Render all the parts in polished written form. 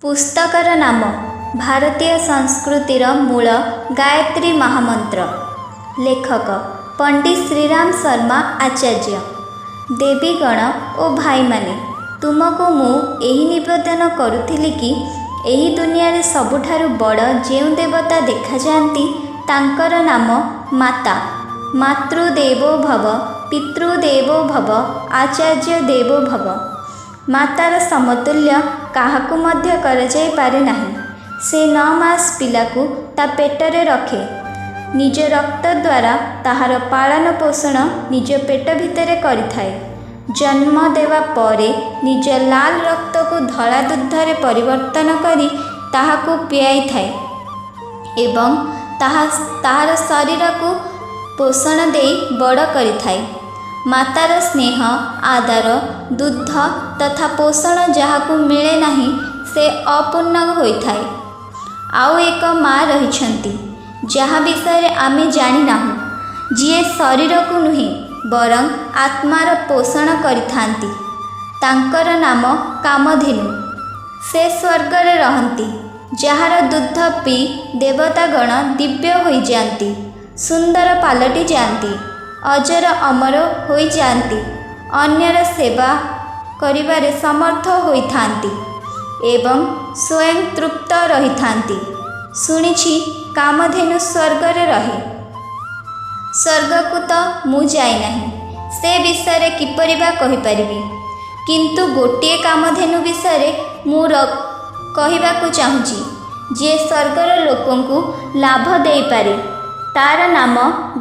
ପୁସ୍ତକର ନାମ ଭାରତୀୟ ସଂସ୍କୃତିର ମୂଳ ଗାୟତ୍ରୀ ମହାମନ୍ତ୍ର। ଲେଖକ ପଣ୍ଡିତ ଶ୍ରୀରାମ ଶର୍ମା ଆଚାର୍ଯ୍ୟ। ଦେବୀଗଣ ଓ ଭାଇମାନେ, ତୁମକୁ ମୁଁ ଏହି ନିବେଦନ କରୁଥିଲି କି ଏହି ଦୁନିଆରେ ସବୁଠାରୁ ବଡ଼ ଯେଉଁ ଦେବତା ଦେଖାଯାଆନ୍ତି, ତାଙ୍କର ନାମ ମାତା। ମାତୃଦେବୋ ଭବ, ପିତୃଦେବୋ ଭବ, ଆଚାର୍ଯ୍ୟ ଦେବୋ ଭବ। ମାତାର ସମତୁଲ୍ୟ କାହାକୁ ମଧ୍ୟ କରାଯାଇପାରେ ନାହିଁ। ସେ 9 ମାସ ପିଲାକୁ ତା ପେଟରେ ରଖେ। ନିଜ ରକ୍ତ ଦ୍ୱାରା ତାହାର ପାଳନ ପୋଷଣ ନିଜ ପେଟ ଭିତରେ କରିଥାଏ। ଜନ୍ମ ଦେବା ପରେ ନିଜ ଲାଲ ରକ୍ତକୁ ଧଳା ଦୁଗ୍ଧରେ ପରିବର୍ତ୍ତନ କରି ତାହାକୁ ପିଆଇଥାଏ ଏବଂ ତାହା ତାହାର ଶରୀରକୁ ପୋଷଣ ଦେଇ ବଡ଼ କରିଥାଏ। ମାତାର ସ୍ନେହ, ଆଦର, ଦୁଗ୍ଧ ତଥା ପୋଷଣ ଯାହାକୁ ମିଳେ ନାହିଁ, ସେ ଅପୂର୍ଣ୍ଣ ହୋଇଥାଏ। ଆଉ ଏକ ମା ରହିଛନ୍ତି, ଯାହା ବିଷୟରେ ଆମେ ଜାଣିନାହୁଁ, ଯିଏ ଶରୀରକୁ ନୁହେଁ ବରଂ ଆତ୍ମାର ପୋଷଣ କରିଥାନ୍ତି। ତାଙ୍କର ନାମ କାମଧେନୁ। ସେ ସ୍ୱର୍ଗରେ ରହନ୍ତି, ଯାହାର ଦୁଗ୍ଧ ପିଇ ଦେବତାଗଣ ଦିବ୍ୟ ହୋଇଯାଆନ୍ତି, ସୁନ୍ଦର ପାଲଟି ଯାଆନ୍ତି, ଅଜର ଅମର ହୋଇଯାଆନ୍ତି, ଅନ୍ୟର ସେବା କରିବାରେ ସମର୍ଥ ହୋଇଥାନ୍ତି ଏବଂ ସ୍ୱୟଂ ତୃପ୍ତ ରହିଥାନ୍ତି। ଶୁଣିଛି, କାମଧେନୁ ସ୍ୱର୍ଗରେ ରହେ। ସ୍ୱର୍ଗକୁ ତ ମୁଁ ଯାଇନାହିଁ, ସେ ବିଷୟରେ କିପରି ବା କହିପାରିବି? କିନ୍ତୁ ଗୋଟିଏ କାମଧେନୁ ବିଷୟରେ ମୁଁ କହିବାକୁ ଚାହୁଁଛି, ଯିଏ ସ୍ୱର୍ଗର ଲୋକଙ୍କୁ ଲାଭ ଦେଇପାରେ। ତାର ନାମ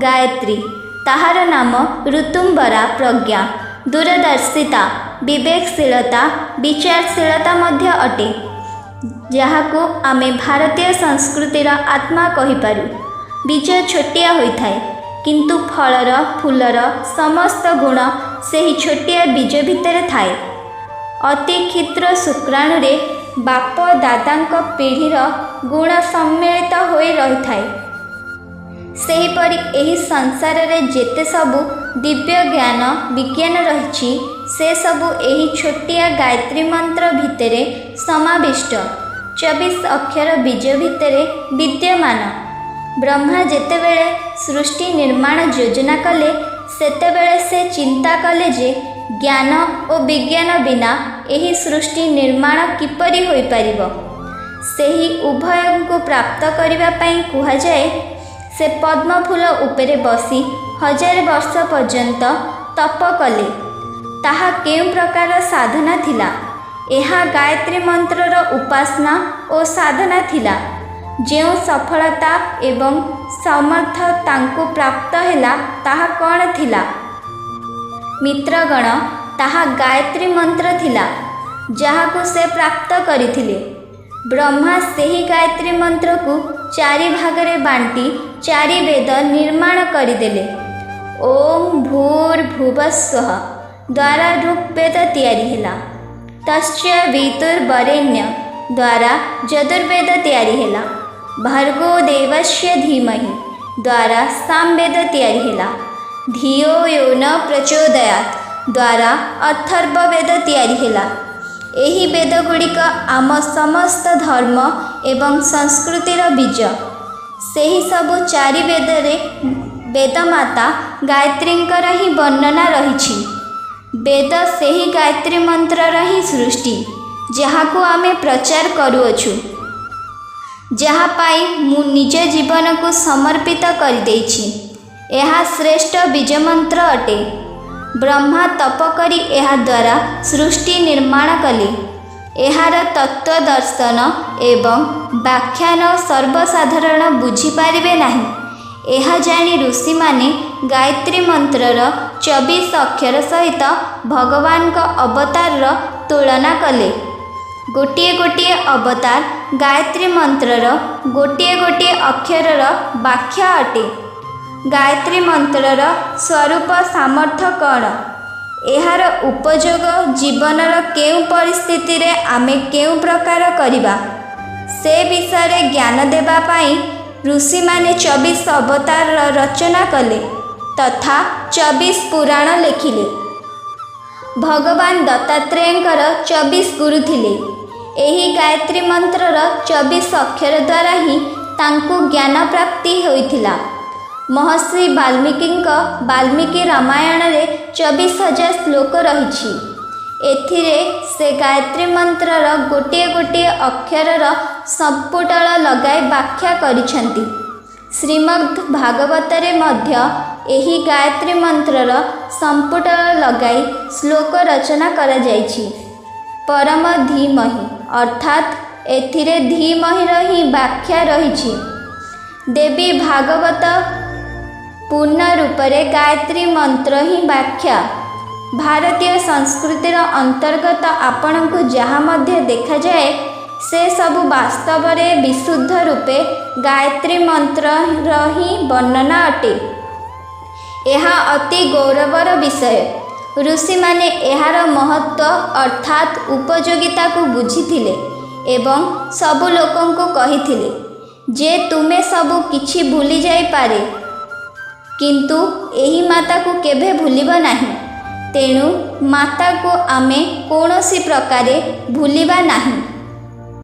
ଗାୟତ୍ରୀ। ତାହାର ନାମ ଋତମ୍ଭରା, ପ୍ରଜ୍ଞା, ଦୂରଦର୍ଶିତା, ବିବେକଶୀଳତା, ବିଚାରଶୀଳତା ମଧ୍ୟ ଅଟେ, ଯାହାକୁ ଆମେ ଭାରତୀୟ ସଂସ୍କୃତିର ଆତ୍ମା କହିପାରୁ। ବୀଜ ଛୋଟିଆ ହୋଇଥାଏ, କିନ୍ତୁ ଫଳର, ଫୁଲର ସମସ୍ତ ଗୁଣ ସେହି ଛୋଟିଆ ବୀଜ ଭିତରେ ଥାଏ। ଅତି କ୍ଷୁଦ୍ର ଶୁକ୍ରାଣୁରେ ବାପ ଦାଦାଙ୍କ ପିଢ଼ିର ଗୁଣ ସମ୍ମିଳିତ ହୋଇ ରହିଥାଏ। ସେହିପରି ଏହି ସଂସାରରେ ଯେତେ ସବୁ ଦିବ୍ୟ ଜ୍ଞାନ ବିଜ୍ଞାନ ରହିଛି, ସେସବୁ ଏହି ଛୋଟିଆ ଗାୟତ୍ରୀ ମନ୍ତ୍ର ଭିତରେ ସମାବିଷ୍ଟ 24 ଅକ୍ଷର ବୀଜ ଭିତରେ ବିଦ୍ୟମାନ। ବ୍ରହ୍ମା ଯେତେବେଳେ ସୃଷ୍ଟି ନିର୍ମାଣ ଯୋଜନା କଲେ, ସେତେବେଳେ ସେ ଚିନ୍ତା କଲେ ଯେ ଜ୍ଞାନ ଓ ବିଜ୍ଞାନ ବିନା ଏହି ସୃଷ୍ଟି ନିର୍ମାଣ କିପରି ହୋଇପାରିବ? ସେହି ଉଭୟଙ୍କୁ ପ୍ରାପ୍ତ କରିବା ପାଇଁ କୁହାଯାଏ, ସେ ପଦ୍ମଫୁଲ ଉପରେ ବସି ହଜାରେ ବର୍ଷ ପର୍ଯ୍ୟନ୍ତ ତପ କଲେ। ତାହା କେଉଁ ପ୍ରକାର ସାଧନା ଥିଲା? ଏହା ଗାୟତ୍ରୀ ମନ୍ତ୍ରର ଉପାସନା ଓ ସାଧନା ଥିଲା। ଯେଉଁ ସଫଳତା ଏବଂ ସମର୍ଥ ତାଙ୍କୁ ପ୍ରାପ୍ତ ହେଲା, ତାହା କ'ଣ ଥିଲା? ମିତ୍ରଗଣ, ତାହା ଗାୟତ୍ରୀ ମନ୍ତ୍ର ଥିଲା, ଯାହାକୁ ସେ ପ୍ରାପ୍ତ କରିଥିଲେ। ବ୍ରହ୍ମା ସେହି ଗାୟତ୍ରୀ ମନ୍ତ୍ରକୁ ଚାରି ଭାଗରେ ବାଣ୍ଟି ଚାରି ବେଦ ନିର୍ମାଣ କରିଦେଲେ। ଓଁ ଭୂର୍ଭୁବସ୍ୱଃ ଦ୍ୱାରା ଋଗ୍ବେଦ ତିଆରି ହେଲା। ତତ୍ସବିତୁର୍ବରେଣ୍ୟ ଦ୍ୱାରା ଯଜୁର୍ବେଦ ତିଆରି ହେଲା। ଭର୍ଗୋ ଦେବସ୍ୟ ଧୀମହି ଦ୍ୱାରା ସାମବେଦ ତିଆରି ହେଲା। ଧିୟୋ ୟୋ ନ ପ୍ରଚୋଦୟାତ୍ ଦ୍ୱାରା ଅଥର୍ବବେଦ ତିଆରି ହେଲା। ଏହି ବେଦଗୁଡ଼ିକ ଆମ ସମସ୍ତ ଧର୍ମ ଏବଂ ସଂସ୍କୃତିର ବୀଜ। ସେହି ସବୁ ଚାରି ବେଦରେ ବେଦମାତା ଗାୟତ୍ରୀଙ୍କର ହିଁ ବର୍ଣ୍ଣନା ରହିଛି। ବେଦ ସେହି ଗାୟତ୍ରୀ ମନ୍ତ୍ରର ହିଁ ସୃଷ୍ଟି, ଯାହାକୁ ଆମେ ପ୍ରଚାର କରୁଅଛୁ, ଯାହା ପାଇଁ ମୁଁ ନିଜ ଜୀବନକୁ ସମର୍ପିତ କରିଦେଇଛି। ଏହା ଶ୍ରେଷ୍ଠ ବୀଜମନ୍ତ୍ର ଅଟେ। ବ୍ରହ୍ମା ତପ କରି ଏହାଦ୍ୱାରା ସୃଷ୍ଟି ନିର୍ମାଣ କଲେ। ଏହାର ତତ୍ତ୍ୱ ଦର୍ଶନ ଏବଂ ବ୍ୟାଖ୍ୟାନ ସର୍ବସାଧାରଣ ବୁଝିପାରିବେ ନାହିଁ। ଏହା ଜାଣି ଋଷିମାନେ ଗାୟତ୍ରୀ ମନ୍ତ୍ରର 24 ଅକ୍ଷର ସହିତ ଭଗବାନଙ୍କ ଅବତାରର ତୁଳନା କଲେ। ଗୋଟିଏ ଗୋଟିଏ ଅବତାର ଗାୟତ୍ରୀ ମନ୍ତ୍ରର ଗୋଟିଏ ଗୋଟିଏ ଅକ୍ଷରର ବ୍ୟାଖ୍ୟା ଅଟେ। ଗାୟତ୍ରୀ ମନ୍ତ୍ରର ସ୍ୱରୂପ ସାମର୍ଥ୍ୟ କ'ଣ, ଏହାର ଉପଯୋଗ ଜୀବନର କେଉଁ ପରିସ୍ଥିତିରେ ଆମେ କେଉଁ ପ୍ରକାର କରିବା, ସେ ବିଷୟରେ ଜ୍ଞାନ ଦେବା ପାଇଁ ଋଷିମାନେ 24 ଅବତାରର ରଚନା କଲେ ତଥା 24 ପୁରାଣ ଲେଖିଲେ। ଭଗବାନ ଦତ୍ତାତ୍ରେୟଙ୍କର 24 ଗୁରୁ ଥିଲେ। ଏହି ଗାୟତ୍ରୀ ମନ୍ତ୍ରର 24 ଅକ୍ଷର ଦ୍ୱାରା ହିଁ ତାଙ୍କୁ ଜ୍ଞାନ ପ୍ରାପ୍ତି ହୋଇଥିଲା। ମହର୍ଷି ବାଲ୍ମୀକିଙ୍କ ବାଲ୍ମୀକି ରାମାୟଣରେ 24,000 ଶ୍ଲୋକ ରହିଛି। ଏଥିରେ ସେ ଗାୟତ୍ରୀ ମନ୍ତ୍ରର ଗୋଟିଏ ଗୋଟିଏ ଅକ୍ଷରର ସମ୍ପୁଟଳ ଲଗାଇ ବ୍ୟାଖ୍ୟା କରିଛନ୍ତି। ଶ୍ରୀମଦ୍ ଭାଗବତରେ ମଧ୍ୟ ଏହି ଗାୟତ୍ରୀ ମନ୍ତ୍ରର ସମ୍ପୁଟଳ ଲଗାଇ ଶ୍ଲୋକ ରଚନା କରାଯାଇଛି। ପରମ ଧୀମହି, ଅର୍ଥାତ୍ ଏଥିରେ ଧୀମହିର ହିଁ ବ୍ୟାଖ୍ୟା ରହିଛି। ଦେବୀ ଭାଗବତ ପୂର୍ଣ୍ଣ ରୂପରେ ଗାୟତ୍ରୀ ମନ୍ତ୍ର ହିଁ ବ୍ୟାଖ୍ୟା। ଭାରତୀୟ ସଂସ୍କୃତିର ଅନ୍ତର୍ଗତ ଆପଣଙ୍କୁ ଯାହା ମଧ୍ୟ ଦେଖାଯାଏ, ସେ ସବୁ ବାସ୍ତବରେ ବିଶୁଦ୍ଧ ରୂପେ ଗାୟତ୍ରୀ ମନ୍ତ୍ରର ହିଁ ବର୍ଣ୍ଣନା ଅଟେ। ଏହା ଅତି ଗୌରବର ବିଷୟ। ଋଷିମାନେ ଏହାର ମହତ୍ତ୍ୱ ଅର୍ଥାତ୍ ଉପଯୋଗିତାକୁ ବୁଝିଥିଲେ ଏବଂ ସବୁ ଲୋକଙ୍କୁ କହିଥିଲେ ଯେ ତୁମେ ସବୁ କିଛି ଭୁଲି ଯାଇପାରେ, କିନ୍ତୁ ଏହି ମାତାକୁ କେବେ ଭୁଲିବ ନାହିଁ। ତେଣୁ ମାତାକୁ ଆମେ କୌଣସି ପ୍ରକାରେ ଭୁଲିବା ନାହିଁ।